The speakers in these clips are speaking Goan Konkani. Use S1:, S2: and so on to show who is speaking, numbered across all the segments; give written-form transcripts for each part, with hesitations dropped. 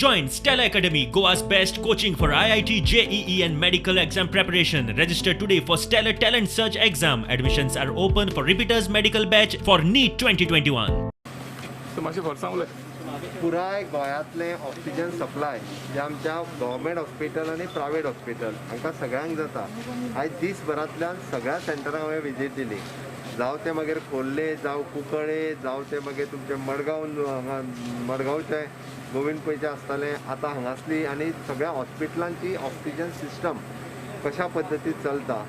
S1: Join Stella Academy, Goa's best coaching for IIT, JEE and medical exam preparation. Register today for Stellar Talent Search exam. Admissions are open for repeaters medical batch for NEET 2021.
S2: So मातशें फोर्सान उलय.
S3: पुराय गोंयांतलें ऑक्सिजन सप्लाय जे आमच्या गव्हर्मेंट हॉस्पिटल आनी प्रायवेट हॉस्पिटल हांकां सगळ्यांक जाता. आयज दीसभरांतल्यान सगळ्या सेंटरांक हांवें विजीट दिली, जावं तें मागीर खोर्ले, जावं कुंकळे, जावं तें मागीर तुमचें मडगांव, हांगा मडगांवचें गोविंद पैचें आसतालें, आतां हांगासली आनी सगळ्या हॉस्पिटलांची ऑक्सिजन सिस्टम कशा पद्दतीन चलता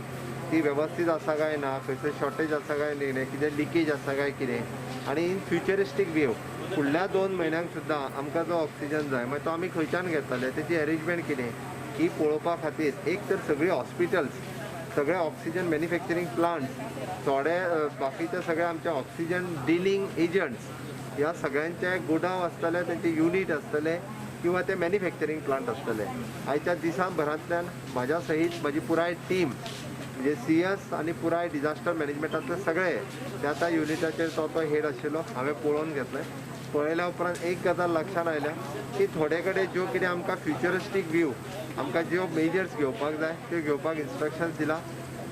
S3: ती वेवस्थीत आसा काय ना, खंयसर शॉर्टेज आसा काय न्ही, कितें लिकेज आसा काय कितें, आनी इन फ्युचरिस्टीक वेव फुडल्या 2 म्हयन्यांक सुद्दां आमकां जो ऑक्सिजन जाय मागीर तो आमी खंयच्यान घेतले, तेची एरेंजमेंट कितें ही पळोवपा खातीर एक तर सगळीं हॉस्पिटल्स, सगळे ऑक्सिजन मॅन्युफॅक्चरींग प्लांट्स, थोडे बाकीचे सगळे आमचे ऑक्सिजन डिलींग एजंट्स ह्या सगळ्यांचे गोडाव आसतले, तेंचे युनीट आसतले किंवा ते मॅन्युफॅक्चरींग प्लांट आसतले. आयच्या दिसाभरांतल्यान म्हाज्या सहीत म्हजी पुराय टीम म्हणजे CS आनी पुराय डिजास्टर मॅनेजमेंटांतले सगळे त्या त्या युनिटाचेर तो तो हेड आशिल्लो हांवें पळोवन घेतलें. पळयल्या उपरांत एक गजाल लक्षांत आयल्या की थोडे कडेन ज्यो कितें आमकां फ्युचरिस्टीक व्यू आमकां ज्यो मेजर्स घेवपाक जाय त्यो घेवपाक इन्स्ट्रक्शन्स दिला.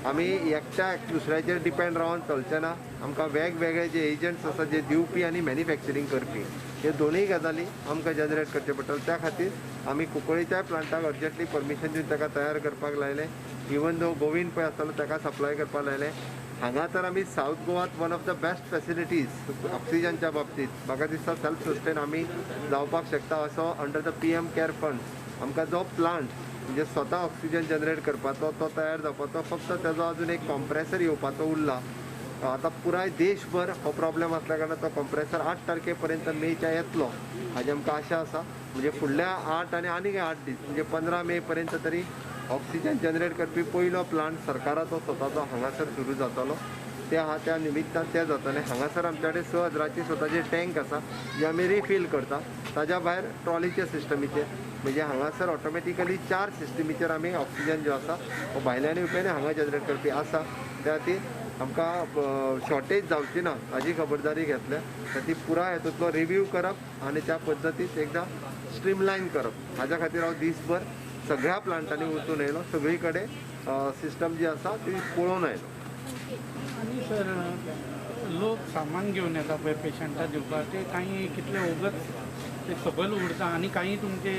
S3: आमी एकट्या दुसऱ्याचेर डिपेंड रावन चलचें ना, आमकां वेगवेगळे जे एजंट्स आसा जे दिवपी आनी मॅन्युफॅक्चरींग करपी हे दोनूय गजाली आमकां जनरेट करचे पडटले. त्या खातीर आमी कुंकळीच्याय प्लांटाक अर्जंटली परमिशन दिवन ताका तयार करपाक लायलें. इवन दो गोविंद पळय आसतालो ताका सप्लाय करपाक लायलें. हांगा तर आमी सावथ गोवात one of the best facilities ऑक्सिजनच्या बाबतींत म्हाका दिसता सेल्फ सस्टेन आमी जावपाक शकता असो under the PM care fund आमकां जो प्लांट म्हणजे स्वता ऑक्सिजन जनरेट करपाचो तो तयार जावपाचो, फक्त तेजो अजून एक कॉम्प्रेसर येवपाचो उरला. आतां पुराय देशभर हो प्रॉब्लेम आसल्या कारणान तो कॉम्प्रेसर 8 तारखे पर्यंत मेच्या येतलो हाजी आमकां आशा आसा. म्हणजे फुडल्या 8 आनी आनीक 8 दीस म्हणजे 15 मे पर्यंत तरी ऑक्सिजन जनरेट करपी पयलो प्लांट सरकाराचो स्वताचो हांगासर सुरू जातलो. ते आहा त्या निमित्तान ते जातलें. हांगासर आमच्या कडेन 6,000ची स्वताची टँक आसा जी आमी रिफील करता. ताज्या भायर ट्रॉलीच्या सिस्टमीचेर म्हणजे हांगासर ऑटोमॅटिकली 4 सिस्टमीचेर आमी ऑक्सिजन जो आसा हो भायल्यान येवपी आनी हांगा जनरेट करपी आसा. त्या खातीर आमकां शॉर्टेज जावची ना हाजी खबरदारी घेतल्या. त्या खातीर पुराय हातूंतलो रिव्यू करप आनी त्या पद्दतीन एकदां स्ट्रीमलायन करप हाज्या खातीर हांव दीसभर सगळ्या प्लांटांनी वचून येयलो, सगळी कडेन सिस्टम जी आसा ती पळोवन आयलो.
S4: आनी सर लोक सामान घेवन येता पळय पेशंटाक दिवपाक, ते कांय कितले ओगत ते सकयल उरता आनी कांय तुमचे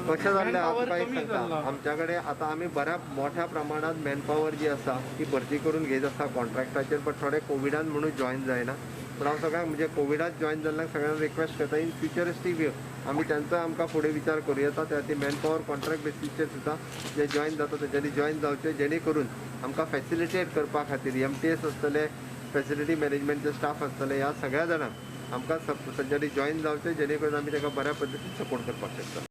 S3: कशें जाल्लें हांव तुका एक सांगता. आमच्या कडेन आतां आमी बऱ्या मोठ्या प्रमाणांत मॅनपावर जी आसा ती भरती करून घेत आसा कॉन्ट्रॅक्टाचेर, बट थोडे कोविडान म्हणून जॉयन जायना. पूण हांव सगळ्यांक म्हणजे कोविडात जॉयन जाल्ल्यांक सगळ्यांक रिक्वेस्ट करता इन फ्युचरिस्टीक व्यू आमी तांचो आमकां फुडें विचार करूं येता. त्या खातीर मॅनपावर कॉन्ट्रॅक्ट बेसीसचेर सुद्दां जे जॉयन जाता तेंच्यांनी जॉयन जावचें, जेणे करून आमकां फॅसिलिटेट करपा खातीर MTS आसतले, फॅसिलिटी मॅनेजमेंटचे स्टाफ आसतले, ह्या सगळ्या जाणांक आमकां तांच्यांनी जॉयन जावचें, जेणे करून आमी ताका बऱ्या पद्दतीन सपोर्ट करपाक शकता.